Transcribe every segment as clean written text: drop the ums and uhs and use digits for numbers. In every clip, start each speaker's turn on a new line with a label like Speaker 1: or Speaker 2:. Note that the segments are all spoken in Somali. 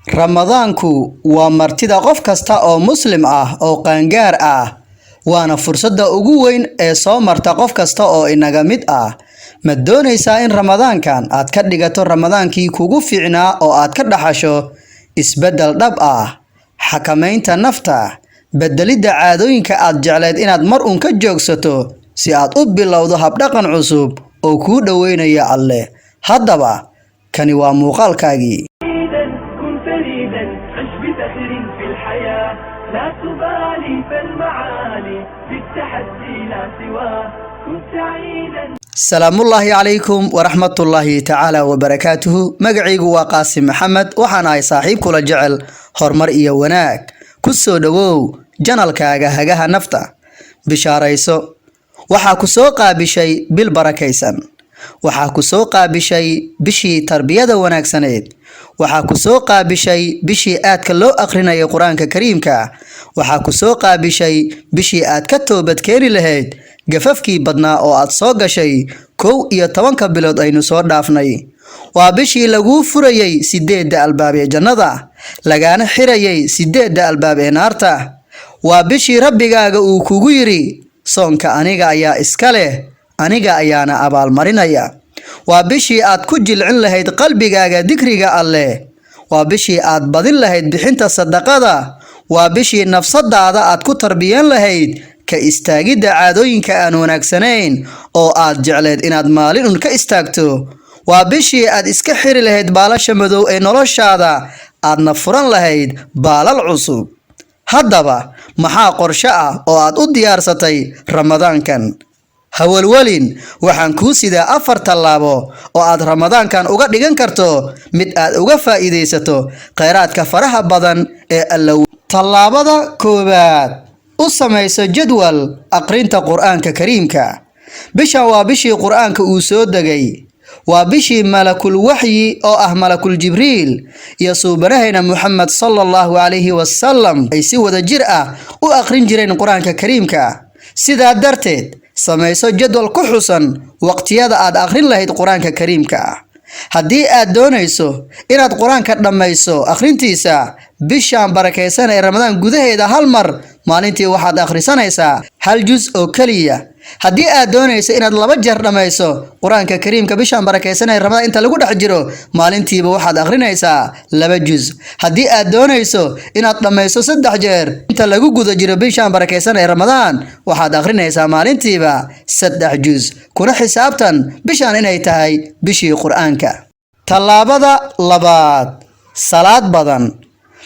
Speaker 1: Ramadaanku waa martida qof kasta oo Muslim ah oo qaangaar ah, waana fursadda ugu weyn ee soo marta qof kasta oo inaga mid ah. Ma doonaysaa in Ramadaankan aad ka dhigato Ramadaankii kugu fiicnaa oo aad ka dhaxasho isbeddel dhab ah, xakamaynta nafta, beddelidda caadooyinka aad jecleyd inaad mar uun ka joogsato si aad u bilowdo habdhaqan cusub oo kuu dhoweynaya Alle? Haddaba, kani waa muuqaalkaagii.
Speaker 2: كن فريدا، عش بفخر في الحياة، لا تبالي فالمعالي بالتحدي لا سواه، كن سعيدا.
Speaker 1: Salaamullaahi calaykum waraxmatullaahi tacaala wabarakaatuhu. Magacaygu waa Qaasim Maxamed, waxaan ahay saaxiib kula jecel horumar iyo wanaag. Ku soo dhowow channelkaaga Hagaha Nafta. Bishaarayso, waxaa ku soo qaabishay bil barakaysan, waxaa ku soo qaabishay bishii tarbiyada wanaagsaneed, waxaa ku soo qaabishay bishii aadka loo akhrinayay Qur-aanka Kariimka, waxaa ku soo qaabishay bishii aad ka toobad keeni lahayd gafafkii badnaa oo aad soo gashay 11-ka bilood aynu soo dhaafnay. Waa bishii laguu furayey sideedda albaab ee jannada, lagaana xirayay sideedda albaab ee naarta. Waa bishii Rabbigaaga uu kugu yidhi: "Soonka aniga ayaa iska leh, aniga ayaana abaalmarinaya." Waa bishii aad ku jilcin lahayd qalbigaaga dikriga Alleh. Waa bishii aad badin lahayd bixinta sadaqada. Waa bishii nafsadaada aad ku tarbiyan lahayd ka istaagidda caadooyinka aan wanaagsanayn oo aad jecleed inaad maalin un ka istaagto. Waa bishii aad iska xiri lahayd baalasha madow ee noloshaada, aadna furan lahayd baalal cusub. Haddaba, maxaa qorshe ah oo aad u diyaarsatay Ramadaankan? Hawalwelin, waxaan kuu sidaa afar tallaabo oo aad Ramadaankan uga dhigan karto mid aad uga faa'iidaysato kheyraadka faraha badan ee Alla. Tallaabada koowaad: u samayso jadwal aqrinta Qur-aanka Kariimka. Bishan waa bishii Qur-aanka uu soo degay. Waa bishii malakul waxyi oo ah Malakul Jibriil iyo suubanahayna Muxamed sala Allahu calayhi wasalam ay si wada jir ah u aqrin jireen Qur-aanka Kariimka. Sidaa darteed, samayso jadwal ku xusan waqtiyada aad aqrin lahayd Qur-aanka Kariimka ah. Haddii aad doonayso inaad Qur-aanka dhammayso akhrintiisa bishan barakaysan ee Ramadaan gudaheeda, hal mar maalintii waxaad akhrisanaysaa hal jus oo keliya. Haddii aad doonayso inaad laba jeer dhammayso Qur-aanka Kariimka bishan barakaysan ee Ramadaan inta lagu dhex jiro, maalintiiba waxaad akhrinaysaa laba jus. Haddii aad doonayso inaad dhammayso saddex jeer inta lagu guda jiro bishan barakaysan ee Ramadaan, waxaad akhrinaysaa maalintiiba saddex jus. Kuna xisaabtan bishan inay tahay bishii Qur-aanka. Tallaabada labaad: salaad badan.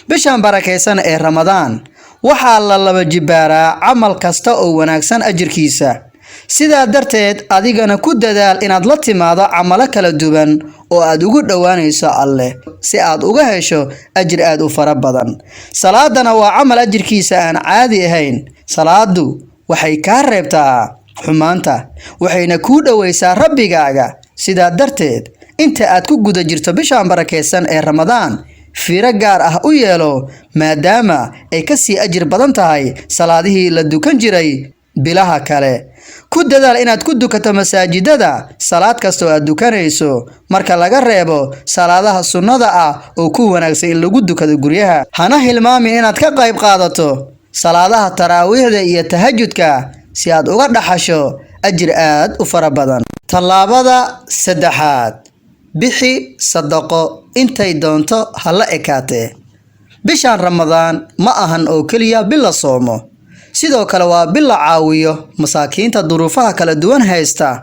Speaker 1: Bishan barakaysan ee Ramadaan waxaa la laba jibaaraa camal kasta oo wanaagsan ajirkiisa. Sidaa darteed, adigana ku dadaal inaad la timaado camalo kala duwan oo aad ugu dhowaanayso Alleh si aad uga hesho ajir aad u fara badan. Salaadana waa camal ajirkiisa aan caadi ahayn. Salaadu waxay kaa reebtaa xumaanta, waxayna kuu dhoweysaa Rabbigaaga. Sidaa darteed, inta aad ku guda jirto bishan barakaysan ee Ramadaan, fiiro gaar ah u yeelo, maadaama ay kasii ajir badan tahay salaadihii la dukan jiray bilaha kale. Ku dadaal inaad ku dukato masaajidada salaad kasta oo aad dukanayso, marka laga reebo salaadaha sunnada ah oo ku wanaagsan in lagu dukado guryaha. Hana hilmaamin inaad ka qayb qaadato salaadaha taraawiixda iyo tahajudka si aad uga dhaxasho ajir aad u fara badan. Tallaabada saddexaad: bixi sadaqo, intay doonto ha la ekaatee. Bishan Ramadaan ma ahan oo keliya bil la soomo, sidoo kale waa bil la caawiyo masaakiinta duruufaha kala duwan haysta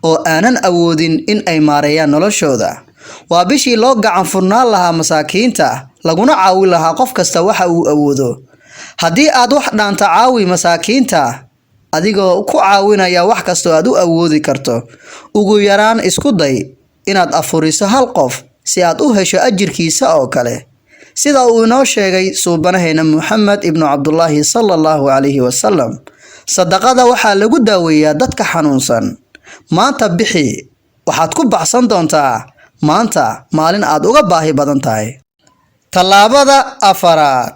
Speaker 1: oo aanan awoodin in ay maareeyaan noloshooda. Waa bishii loo gacan furnaan lahaa masaakiinta, laguna caawin lahaa qof kasta waxa uu awoodo. Haddii aad wax dhaanta, caawi masaakiinta adigoo ku caawinaya wax kastoo aad u awoodi karto. Ugu yaraan isku day inaad afuriso hal qof si aad u hesho ajirkiisa oo kale, sida uu inoo sheegay suubanaheena Muxamed ibnu Cabdulaahi sala Allahu calayhi wasalam. Sadaqada waxaa lagu daaweeyaa dadka xanuunsan. Maanta bixi, waxaad ku baxsan doontaa maanta maalin aad uga baahi badan tahay. Tallaabada afaraad: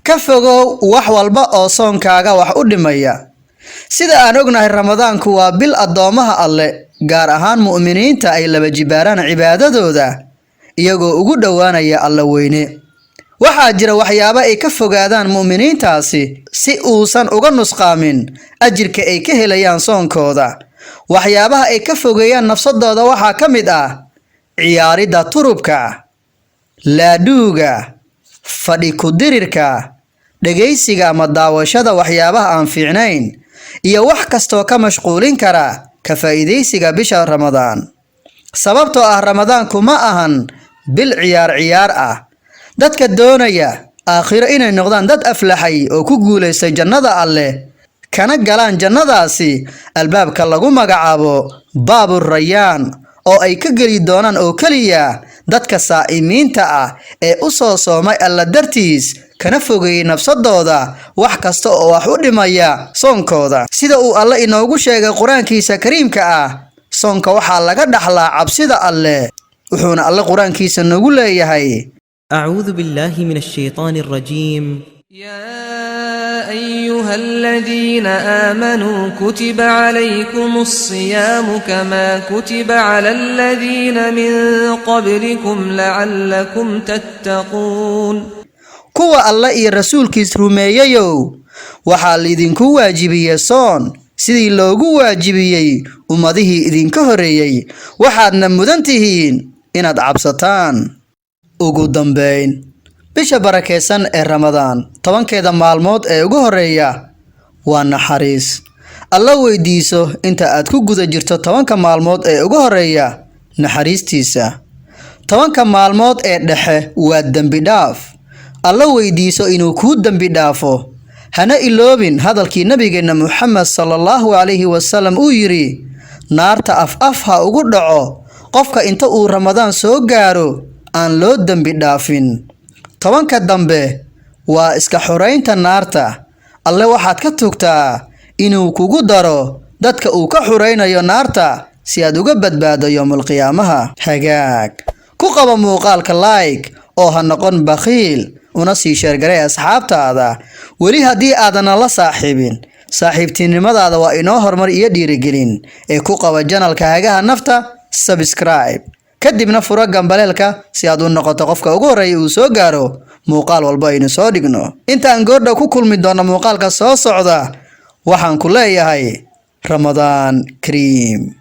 Speaker 1: ka fogow wax walba oo soonkaaga wax u dhimaya. Sida aan ognahay, Ramadaanku waa bil addoomaha Alle, gaar ahaan mu'miniinta, ay laba jibaaraan cibaadadooda iyagoo ugu dhowaanaya Alla weyne. Waxaa jira waxyaabo ay ka fogaadaan mu'miniintaasi si uusan uga nusqaamin ajirka ay ka helayaan soonkooda. Waxyaabaha ay ka fogeeyaan nafsadooda waxaa ka mid ah ciyaaridda turubka, laadhuuga, fadhi ku-dirirka, dhegaysiga ama daawashada waxyaabaha aan fiicnayn, iyo wax kastoo ka mashquulin kara ka faa'iidaysiga bisha Ramadaan. Sababtoo ah Ramadaanku ma ahan bil ciyaar ciyaar ah. Dadka doonaya aakhiro inay noqdaan dad aflaxay oo ku guulaystay jannada Alleh, kana galaan jannadaasi albaabka lagu magacaabo Baabur Rayaan, oo ay ka geli doonaan oo keliya dadka saa'imiinta ah ee u soo soomay Alla dartiis, kana fogeeyey nafsadooda wax kasta oo wax u dhimaya soonkooda. Sida uu Alle inoogu sheegay Qur-aankiisa kariimka ah, soonka waxaa laga dhaxlaa cabsida Alleh, wuxuuna Alle Qur-aankiisa noogu leeyahay:
Speaker 3: أعوذ بالله من الشيطان الرجيم.
Speaker 4: يا أيها الذين آمنوا كتب عليكم الصيام كما كتب على الذين من قبلكم لعلكم تتقون.
Speaker 1: Kuwa Alle iyo rasuulkiis rumeeyeyow, waxaa laidinku waajibiyey soon sidii loogu waajibiyey ummadihii idinka horreeyey, waxaadna mudan tihiin inaad cabsataan. Ugu dambayn, bisha barakeysan ee Ramadaan 10-keeda maalmood ee ugu horreeya waa naxariis. Alla weydiiso inta aad ku guda jirto 10-ka maalmood ee ugu horreeya naxariistiisa. 10-ka maalmood ee dhexe waa dembi dhaaf. Alla weydiiso inuu kuu dembi dhaafo. Hana iloobin hadalkii nabigeenna Muxamed sala Allahu calayhi wasalam uu yidhi: "Naarta af af ha ugu dhaco qofka inta uu Ramadaan soo gaaro aan loo dembi dhaafin." 10-ka dambe waa iska xoraynta naarta. Alle waxaad ka tugtaa inuu kugu daro dadka uu ka xuraynayo naarta, si aad uga badbaado yowmalqiyaamaha. Hagaag ku qaba muuqaalka like oo ha noqon bakhiil, una sii share garay asxaabtaada. Weli haddii aadan la saaxiibin, saaxiibtinimadaada waa inoo horumar iyo dhiirigelin ee ku qaba channelka Hagaha Nafta subscribe, kadibna furo gambaleelka si aad u noqoto qofka ugu horreeya uu soo gaaro muuqaal walba aynu soo dhigno. Intaan goordhow ku kulmi doono muuqaalka soo socda, waxaan ku leeyahay Ramadaan kariim.